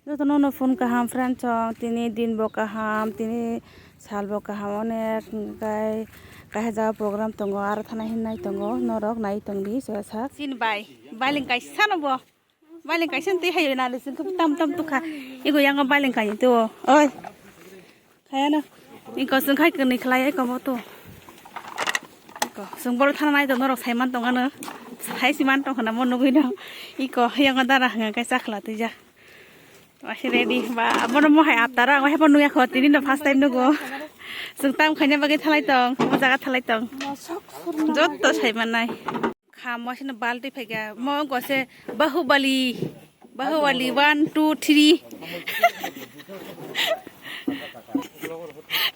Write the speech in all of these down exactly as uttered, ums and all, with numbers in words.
Jotono no phone kaham friend song, tini din bo kaham, tini sal bo kaham, onek kai kaisa jaga program tongo, aro thana hinwi nai tongo, norok nai tongdi soya sak. Sin bai, bailing kaisa no bo, bailing kaisa no twi hayo na le, sin tam tam tukha, ego yang bailing kai to, oi. Kaya no. Iko sung khai kani khlai iko bo to. Iko sung bol thana nai to norok sai man tong ano. Sai si man tong khana mo nugui no. Iko yang dara hanga kai chakla tija. Wasi ready ba abono mo hai aptara ang hepa nuya kho tini no first time nugo. Sung tam khanya bagi thalai tong, mo jaga thalai tong. Jotto sai man nai. Kha mo sino balti phaikha. Mo wngkha se Bahubali. Bahubali one, two, three.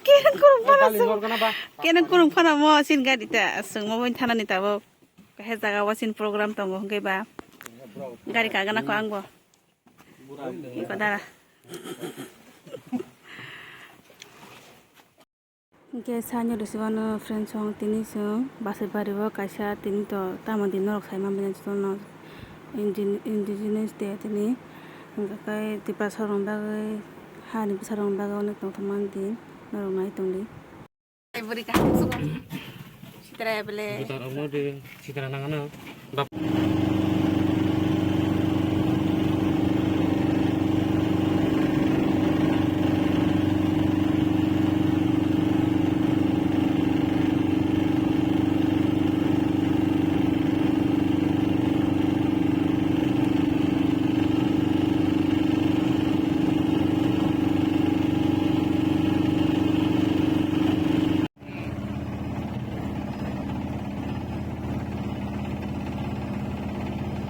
Kenang kurung phano sung. Kenang kurung phano mo sin gari ta sung mo win thana ni tabo. Kahe jaga wasin program tongo hwnkhe ba. Gari kagana ko angbo. Iko dara. Hwnkhe sani rwsibano friends song tini chwng Basai Bari o kaisa tini to tamo din norok sai manbaina jotono indi-, indigenous day tini hwnkhe kai Tiprasa rokni bagwi hani bwsa rokni bagwi onek tongthokmani din norok nai tongdi. Bwrwi kaham sugo sitra bele. Buta rokno de sitra nangano.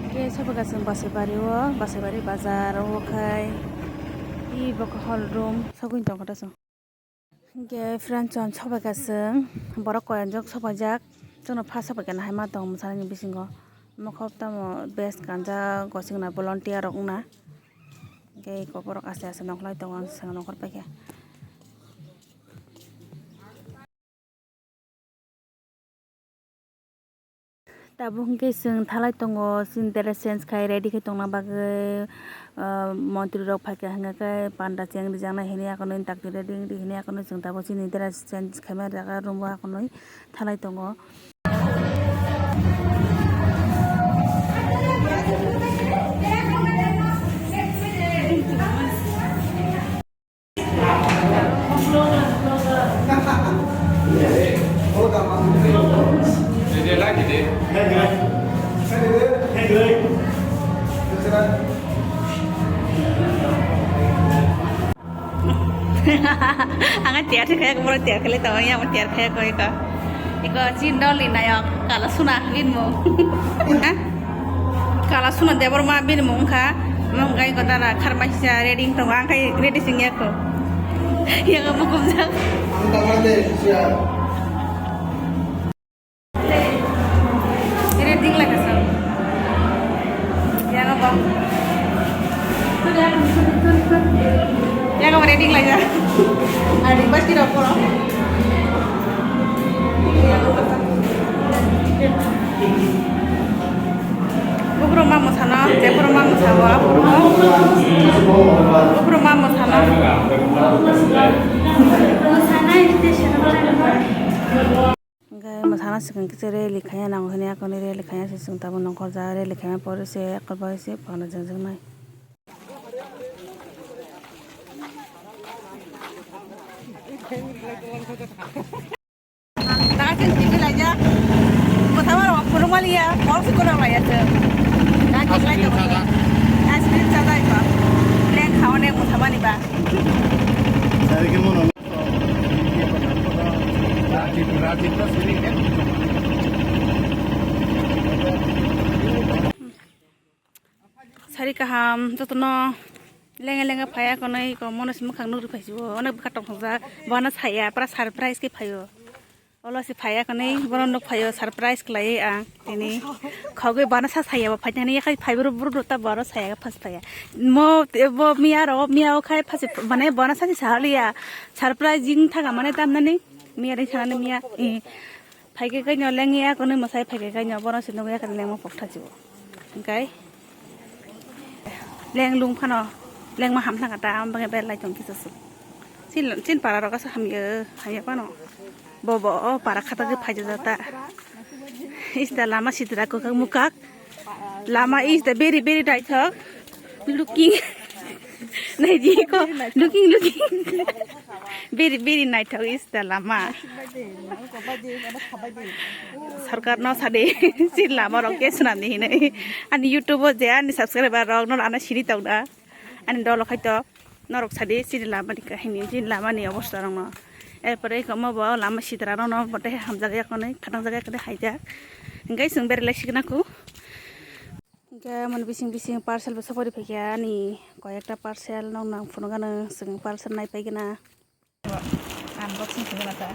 Hwnkhe sobaikha chwng Basaibari o, Basaibari bazar o khai, i bokha hall room sogwi tongkha ta chwng. Hwnkhe friends, chwng sobaikha chwng, borok koyokjak sobaijak, chwngno first sobaikha hai ma tongo mwsani bisingo. Mokol tamo best kanjak, gosik na volunteer rok wngna. Hwnkhe eko borok aste aste nongkhorlai tongo, ang swkang nongkhor paikha. Tabuk hwnkhe chwng thalai tongo, chini dress change khai ready khe tongna bagwi, ah, montri rok phaikha hwnkhe panda cheng rijaknai hinwi akonwi dakti ready wngdi hinwi akonwi chwng tabuk chini dress change khaima jaga room o akonwi thalai tongo. Ang tiyar khe kaya, kaya, kaya, kaya, kaya, kaya, kaya, kaya, kaya, kaya, kaya, kaya, Iko chin dol ni nayok, kala suna bin mo. Ha? Kala suna Debbarma bin mo wngkha. Mong gai ko dara kharmai sa ready tong ang kai ready sing yako. Yang mo kumjak. Ang ta de siya. Ready lai ka sa. Yang apa? Yang apa ready lai ya? Ari pasti rokok. Bukrok ma mwsana, jephuru ma mwsao, aphuru bukrok ma mwsana. Mwsana ite sero. Hwnkhe mwsana swkang kisa rally khaina nango hwnwi akhorni rally khaina se chwng tabuk nongkhorjak rally khaima pore se akhor bai se pano jwngjwknai. Daga chwng T V laijak. Mwthamarok phunukmaliya, kok se kwlwng laiya chwng. Daga chwng lai tongo. Ice cream chajak ba. Leng kha onek mwthamani ba. Sari kaham, jotono lenga lenga phaiya konwi, iko mono se mwkhang nukri phaisio, onek bwkha tongthokjak, bono saya, pura surprise khe phaio. Olo se phaiya konwi, bono nuk phaio, surprise khlaiwi ang tini. Khogwi bono sa saya bo phainani, yakhai phaibo rw, bwrwk rw ta bono saya phas phaiya. Mo, bo miya rw, miya o khai phas, mane bono sa si saliya, surprise jing thaga mane tamnani, miya ring sanani miya, eh. Phaikhe kaino lengya konwi mwsai phaikhe kaino bono se nukya khe lengma pokthajio. Hwnkhe lenglung phano Lengma hamna kata, ang bagwi belai tong kisa su. Chin, chin para roga sa hamya, hamya pano. Bobo, o para khata di phaja jata. Ista lama sitra kokak mukak. Lama is the very, very naithok. Looking. Naidi ko, looking, looking. Very, very naithok is the lama. Sarkar no sade, si lama rok ke swnam ni hinwi. Ani YouTube o je ani subscriber rok no ana sini tong da. Ani dolo khai to. Norok sadi chini lama ni kahini, chini lama ni obosta rok no. Erpore eko omo bo lama sitra rok no bote hamjak ya konwi, khatang jak ya konwi haijak. Hingke chwng berelai sikna ku. Hingke mani bising bising parcel bo sopori phaikha ani koi ekta parcel nong nang phunukgano chwng parcel nai paigwna. Unboxing khaina ta.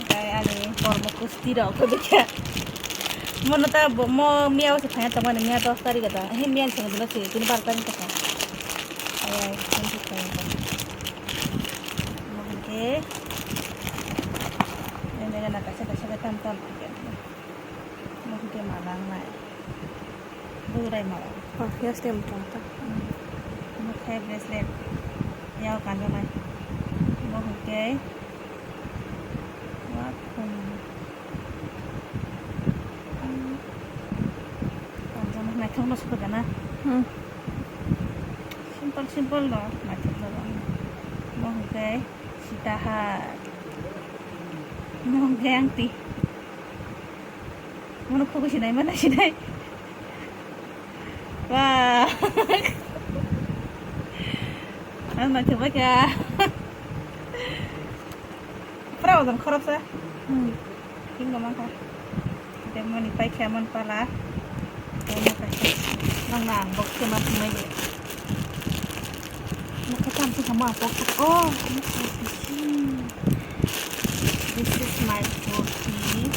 Tei ani kormo kusti rok to bikha. Mono ta bo, mo miya o se phai tongmani, miya dos tarik ta. He miya ni simi dino se, tini bar tarik ta. Ay, ay, thank you, thank you. Mo hingke. Ini na kaisa kaisa tam tam. Mo hingke ma langnai. Burai ma lang. Oh, ya stem tong ta. Hmm. Mo khe bracelet. Yao kanjak nai. Mo hingke. Wa khum. Hmm. Kanjak nai, naithok no sukha gana. Hmm. Simple, simple no, naithok no. Mo hingke. Sitaha. Nong geng ti. Mono khuku sinai mana sinai. Wah. Ang nang coba kya. Pura wajan khorok sa. Hmm. King naman ka. Demoni pai khe man pala. Nang na ang box khe ma thumai de. Nang khe tam khe ma box. Oh, this is my forty.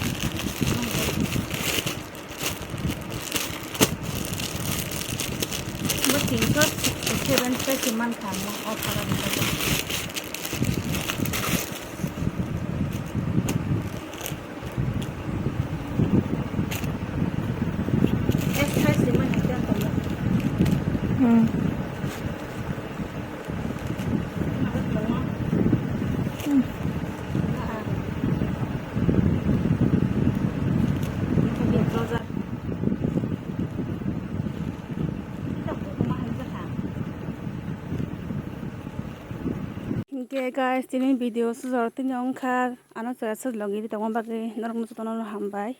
Bo tinso sixty seven se se man kha mo offer o. Hmm. Hingke guys, tini video sujor tini ongkha, ano chaya sujlogwi tongma bagwi norokno jotono hambai.